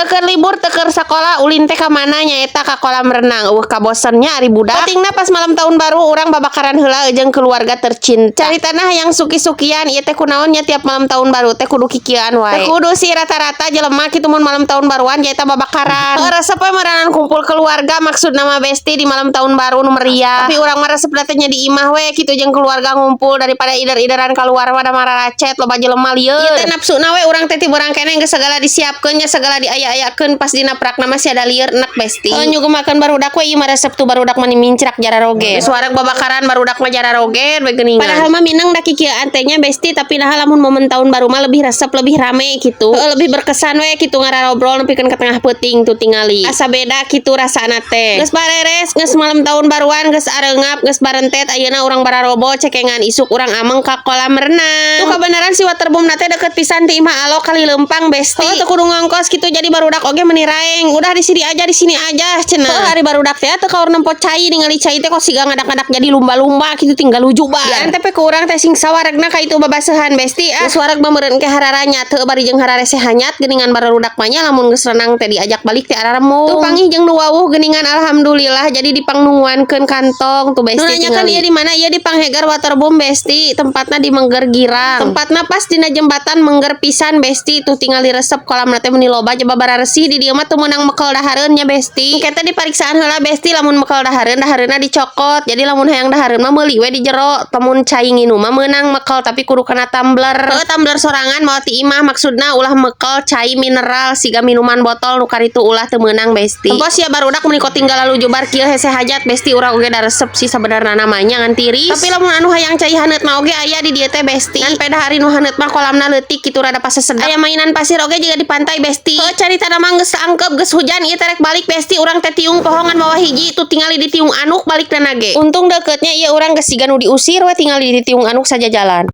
Teu keur libur, teu keur sakola, ulin teh ka mana? Nyaeta ka kolam renang. Euweuh kabosennya ari budak. Pentingna pas malam tahun baru urang babakaran heula jeung keluarga tercinta. Caritana hayang suki-sukian ieu teh, kunaon nya tiap malam tahun baru teh kudu kikieuan wae. Teu kudu sih, rata-rata jelema kitu mun malam tahun baruan nyaeta babakaran. Heuh, resep we meureunan kumpul keluarga maksudna mah, besti, di malam tahun baru nu meriah. Tapi urang mah resep teh nya di imah we kitu jeung keluarga ngumpul daripada ider-ideran keluar mah da mararacet, loba jelema lieur. Ieu teh nafsuna we urang teh ti beurang keneh geus segala disiapkeun nya, segala diaya-ayakeun, pas dina prakna masih ada lieur enak, besti. Heuh, nyugemakeun barudak we ieu mah, resep tuh barudak mah mincrak jararoge. Geus wareg babakaran, barudak mah jararoge we geuningan. Padahal mah mineng da kikieuan teh nya, besti, tapi nah lamun momen tahun baru mah lebih resep, lebih rame gitu. Heuh, lebih berkesan we kitu ngararobrol nepikeun ka tengah peuting tuh tingali. Asa beda kitu rasana teh. Geus bareres, geus malam tahun baruan, geus areungap, geus barentet, ayeuna urang bararobo cekengan, isuk urang ameng ka kolam renang. Tuh kabeneran si waterboom na teh deket pisan ti imah Alo kali lempang, besti. Heuh, teu kudu ngongkos kitu, jadi barudak oge meuni raeng. "Udah, di sini aja, di sini aja," cenah. Heuh, ari barudak teh teu kaur nempo cai, ningali cai teh kok siga ngadak-ngadak jadi lumba-lumba kitu, tinggal lujubar. Diantep ku urang teh sing sawaregna ka itu babasehan, besti, ah. Geus wareg meureun ke hararanya teu bari jeung hararese hanyat geuningan barudak mah nya, lamun geus renang teh diajak balik teh araremung. Tuh panggih jeung nu wawuh geuningan, alhamdulillah, jadi dipangnungguankeun kantong tuh, besti. Nu nanyakeun ieu di mana? Ieu di Panghegar Waterboom, besti, tempatna di Mengger Girang. Tempatna pas dina jembatan Mengger pisan, besti. Tuh tinggal diresep kolam teh meuni loba, coba bararesih. Di dieu mah teu meunang mekel dahareun nya, besti. Engke teh dipariksaan heula, besti, lamun mekel dahareun, dahareunna dicokot. Jadi lamun hayang dahareun mah meuli we di jero. Lamun cai nginum mah meunang mekel, tapi kudu kena tumbler. Heuh, tumbler sorangan mawa ti imah, maksudna ulah mekel cai mineral siga minuman botol nu karitu, ulah, teu meunang, besti. Tempos ya barudak meuni tinggal lalu jubar kieu hese hajat, besti. Urang oge da resep sih sabenerna namanya ngan tiris. Tapi lamun anu hayang cai haneut mah oge aya di dieu teh, besti. Ngan peda hari nu haneut mah kolamna leutik kitu, rada pasesedep. Aya mainan pasir oge jiga di pantai, besti. Heuh, caritana mah geus angkep, geus hujan ieu teh rek balik, besti, urang teh tiung poho ngan mawa hiji. Tuh tingali di tiung anuk balikna ge. Untung deketnya ieu urang geus siga nu diusir we, tingali di tiung anuk saja jalan.